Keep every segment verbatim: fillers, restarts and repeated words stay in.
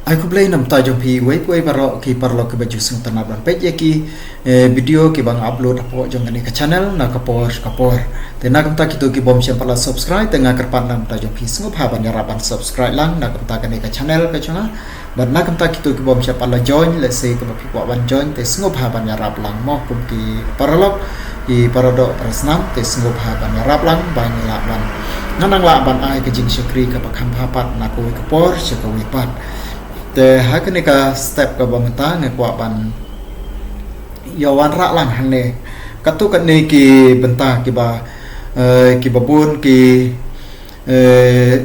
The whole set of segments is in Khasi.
Ai khublei na bynta jong phi uwei pa uwei baroh ki paralok kiba ju sngewtynnat ban peit ïa ki, eh, video kiba nga upload hapoh jong kane ka channel na ka por ka por. Te na ka bynta kito ki bym shym pat la subscribe te nga kyrpad na ka bynta jong phi sngewbha ban ïarap ban subscribe lang na ka bynta kane ka channel ka jong nga. Bad na ka bynta kito ki bym shym pat la join, lehse kaba phi kwah ban join te sngewbha ban ïarap lang mo kum ki paralok, ki paradoh parasnam te sngewbha ban ïarap lang ba ngi lah ban, ngan nang lah ban ai ka jingshakri kaba kham bha pat na kawei ka por sha kawei pat. Te ha kane ka step kaba mynta nga kwah ban ïa wanrah lang hangne. Katto katne ki bynta kiba, eh, kiba bun ki, eh,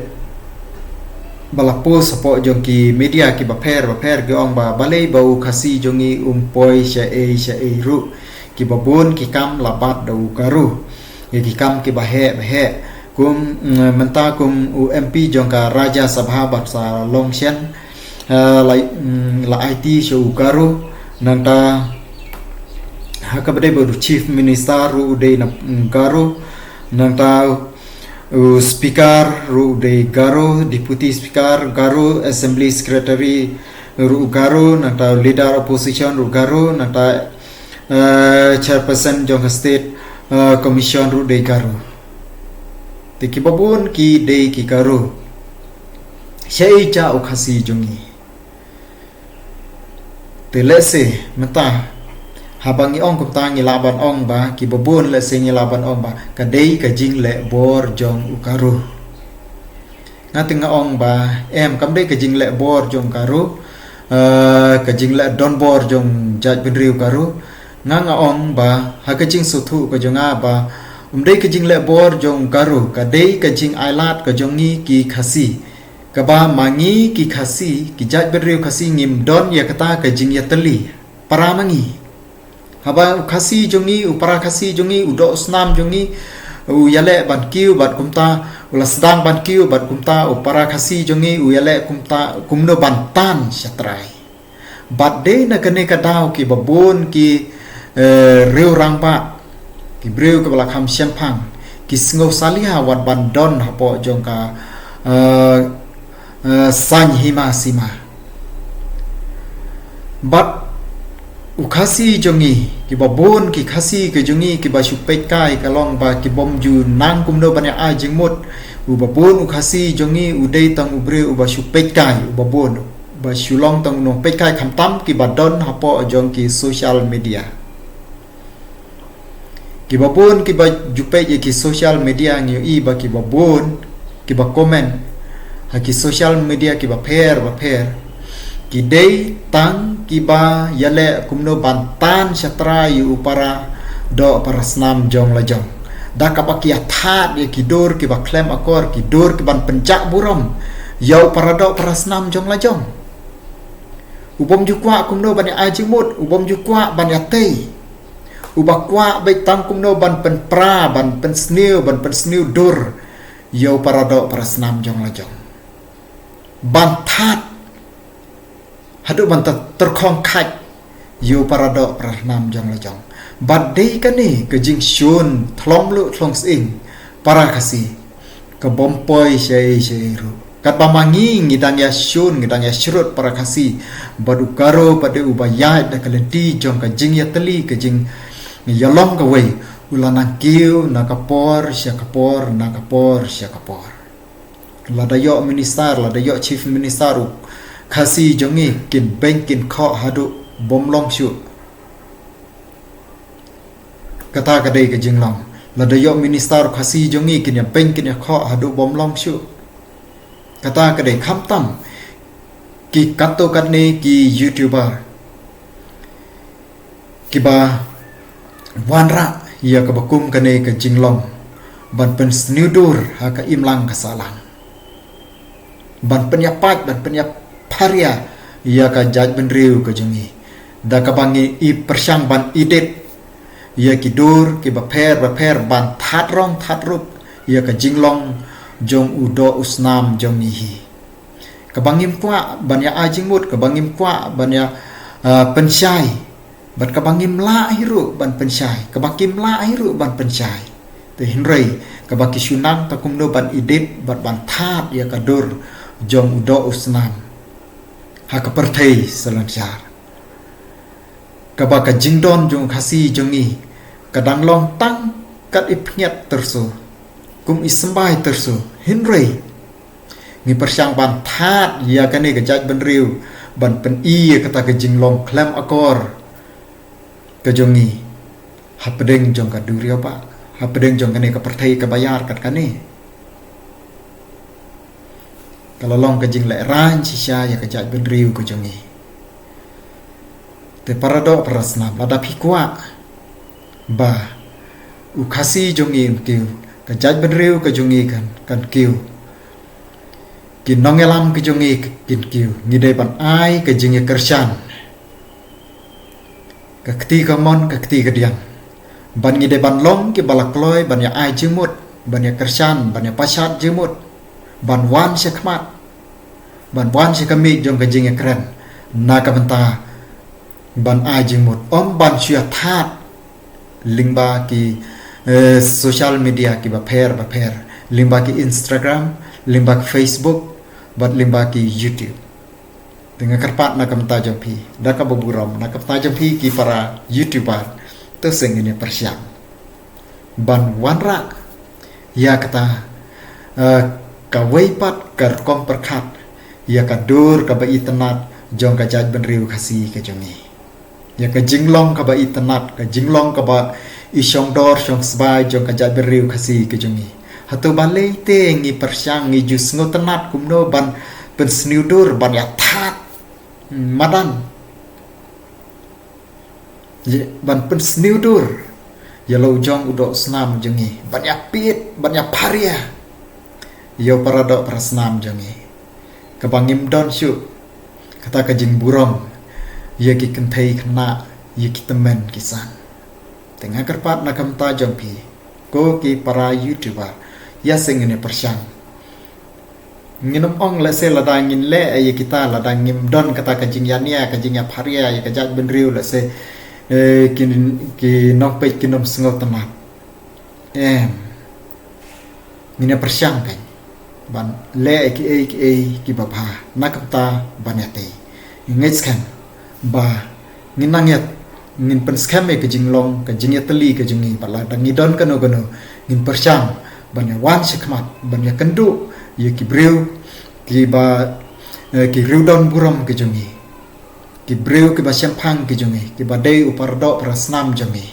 ba la post hapoh jong ki media kiba pher ba pher ki ong ba balei ba u Khasi jong ngi um poi shaei shaei ruh. Kiba bun ki kam la bat da u Garo. Ïa ki kam kiba heh ba heh. Kum, mm, mynta kum u M P jong ka Rajya Sabha bad sa long shen, eh, la, mm, la aiti sha u Garo. Nangta ha kaba dei bad u Chief Minister ruh u dei na, mm, Garo. Nangta u Speaker ruh u dei Garo, Deputy Speaker Garo, Assembly Secretary ruh u Garo, nangta u Leader Opposition ruh u Garo, nangta, eh, Chairperson jong ka State, eh, Commission ruh u dei Garo. Te kiba bun ki dei ki Garo. Shaei jia u Khasi jong ngi. Te lehse mynta haba ngi ong kumta ngi lah ban ong ba kiba bun lehse ngi lah ban ong ba ka dei ka jingleh bor jong u Garo. Nga te nga ong ba em kam dei ka jingleh bor jong u Garo, eh, ka jingleh don bor jong jaitbynriew Garo. Nga nga ong ba ha ka jingsngewthuh ka jong nga ba um dei ka jingleh bor jong u Garo, ka dei ka jingailad ka jong ngi ki Khasi. Kaba ma ngi ki Khasi, ki jaitbynriew Khasi ngim don ïa kata ka jingïatylli para ma ngi. Haba u Khasi jong ngi, u para Khasi jong ngi, u doh u snam jong ngi, u ïaleh ban kiew bad kumta, u la sdang ban kiew bad kumta, u para Khasi jong ngi, u ïaleh kumta, kumno ban tan sha trai. Bad dei na kane ka daw kiba bun ki, eh, riew rangbah, ki briew kiba la kham shemphang, ki sngew salia wat ban don hapoh jong ka, eh, eh, saiñ hima sima. Bad u Khasi jong ngi, kiba bun ki Khasi ka jong ngi, kiba shu peit kai ka long ba ki bym ju nang kumno ban ïa ai jingmut, uba bun u Khasi jong ngi, u dei tang u briew uba shu peit kai, uba bun. Ba shu long tang u nongpeitkai khamtam kiba don hapoh jong ki social media. Kiba bun kiba ju peit ïa ki social media ngi ïohi ba kiba bun kiba comment ha ki social media kiba pher ba pher. Ki dei tang kiba ïaleh kumno ban tan sha trai ïa u para doh para snam jong la jong. Da kaba ki ïa thad ïa ki dur kiba khlem akor, ki dur kiban pynjah burom ïa u para doh para snam jong la jong. U bym ju kwah kumno ban ïa ai jingmut, u bym ju kwah ban ïa tei. Uba kwah beit tang kumno ban pynpra, ban pynsniew, ban pynsniew dur ïa u para doh para snam jong la jong. Ban thad haduh ban tyrkhong khait ïa u para doh para snam jong la jong. Bad dei kane ka jingshun thlong mluh thlong sying para Khasi ka bym poi shaei shaei ruh. Katba ma ngi ngi dang ïa shun, ngi dang ïa shrut para Khasi bad u Garo pat dei uba ïaid da ka lynti jong ka jingïatylli, ka jingïalong kawei, u la nang kiew na ka por sha ka por, na ka por sha ka por. Lada ïoh minister, lada ïoh chief minister u Khasi jong ngi kin beiñ kin khoh haduh bym long shuh. Kata ka dei ka jinglong. Lada ïoh minister u Khasi jong ngi kin ïa beiñ kin ïa khoh haduh bym long shuh. Kata ka dei khamtam ki katto katne ki YouTuber kiba wanrah ïa kaba kum kane ka jinglong ban pynsniew dur ha ka imlang ka sahlang. Ban pynïapait, ban pynïapharia ïa ka jaitbynriew ka jong ngi. Da kaba ngi i pyrshang ban edit ïa ki dur kiba pher ba pher ban thad rong thad rup ïa ka jinglong jong u doh u snam jong ngi hi. Kaba ngim kwah ban ïa ai jingmut, kaba ngim kwah ban ïa, ah, pynshai. Bad kaba ngim lah hi ruh ban pynshai, kaba kim lah hi ruh ban pynshai. Te hynrei kaba ki shu nang ta kumno ban edit bad ban thad ïa ka dur jong u doh u snam. ha ka pyrthei salonsar. Kaba ka jingdon jong Khasi jong ngi ka dang long tang kat i pynïat tyrso, kum i symbai tyrso, hynrei ngi pyrshang ban thad ïa kane ka jaitbynriew ban pyni ïa kata ka jinglong khlem akor ka jong ngi hapdeng jong ka duriaw ba, hapdeng jong kane ka pyrthei kaba ïar kat kane. Ka la long ka jinglehrain shisha ïa ka jaitbynriew ka jong ngi. Te para doh para snam, lada phi kwah ba u Khasi jong ngi un kiew, ka jaitbynriew ka jong ngi kan, kan kiew, ki nongïalam ka jong ngi kin kiew, ngi dei ban ai ka jingïakyrshan, ka kti kamon, ka kti kadiang. Ban ngi dei ban long kiba la kloi ban ïa ai jingmut, ban ïa kyrshan, ban ïa pashat jingmut, ban wan sha khmat, ban wan sha ka miej jong ka jingïakren na ka bynta ban ai jingmut, ym ban shu ïa thad lyngba ki, eh, social media kiba pher ba pher, lyngba ki Instagram, lyngba ki Facebook, bad lyngba ki YouTube. Te nga kyrpad na ka bynta jong phi, da kaba burom, na ka bynta jong phi ki para YouTuber, to sngewbha ngin ïa pyrshang ban wanrah ïa kata, eh, kawei pat ka rukom pyrkhat ïa ka dur kaba itynnad jong ka jaitbynriew Khasi ka jong ngi. Ïa ka jinglong kaba itynnad, ka jinglong kaba i shongdor shongsbai jong ka jaitbynriew Khasi ka jong ngi. Hato balei te ngi pyrshang, ngi ju sngewtynnad kumno ban pynsniew dur, ban ïa thad madan, ïa, ban pynsniew dur ïa la u jong u doh snam jong ngi, ban ïa peit, ban ïa pharia ïa u para doh para snam jong ngi, kaba ngim don shuh kata ka jingburom ïa ki kynthei khynnah, ïa ki tymmen ki san. Te nga kyrpad na ka bynta jong phi, ko ki para YouTuber, ïa sngewbha ngin ïa pyrshang. Ngin ym ong lehse lada ngin leh ïa kita, lada ngim don kata ka jingïania, ka jingïapharia ïa ka jaitbynriew, lehse, eh, ki, ki nongpeit kin ym sngewtynnad. Em. Ngin ïa pyrshang kan ban leh ïa kiei kiei kiba bha na ka bynta ban ïatei. Ngi ngeit skhem ba ngin nang ïa, ngin pynskhem ïa ka jinglong, ka jingïatylli ka jong ngi, ba lada ngi don kano kano, ngin pyrshang ban ïa wan sha khmat, ban ïa kynduh ïa ki briew kiba, eh, ki riewdon burom ki jong ngi, ki briew kiba shemphang ki jong ngi, kiba dei u para doh para snam jong ngi.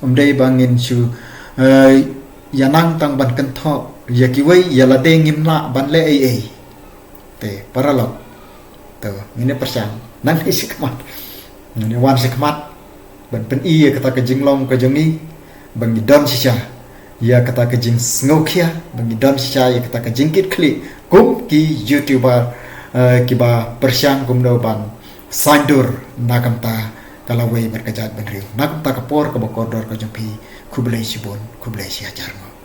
Ym dei ba ngin shu, eh, ïa nang tang ban kynthoh ïa kiwei ïa lade ngim lah ban leh ei ei. Te paralok, to ngin ïa pyrshang, nang ïa sha khmat, ngin ïa wan sha khmat ban pyni ïa kata ka jinglong ka jong ngi, ba ngi don shisha ïa kata ka jingsngewkhia, ba ngi don shisha ïa kata ka jingkitkhlieh kum ki YouTuber, eh, kiba pyrshang kumno ban saiñdur na ka bynta ka lawei bad ka jaitbynriew. Na ka bynta ka por kaba kordor ka jong phi, khublei shibun, khublei shihajar nguh.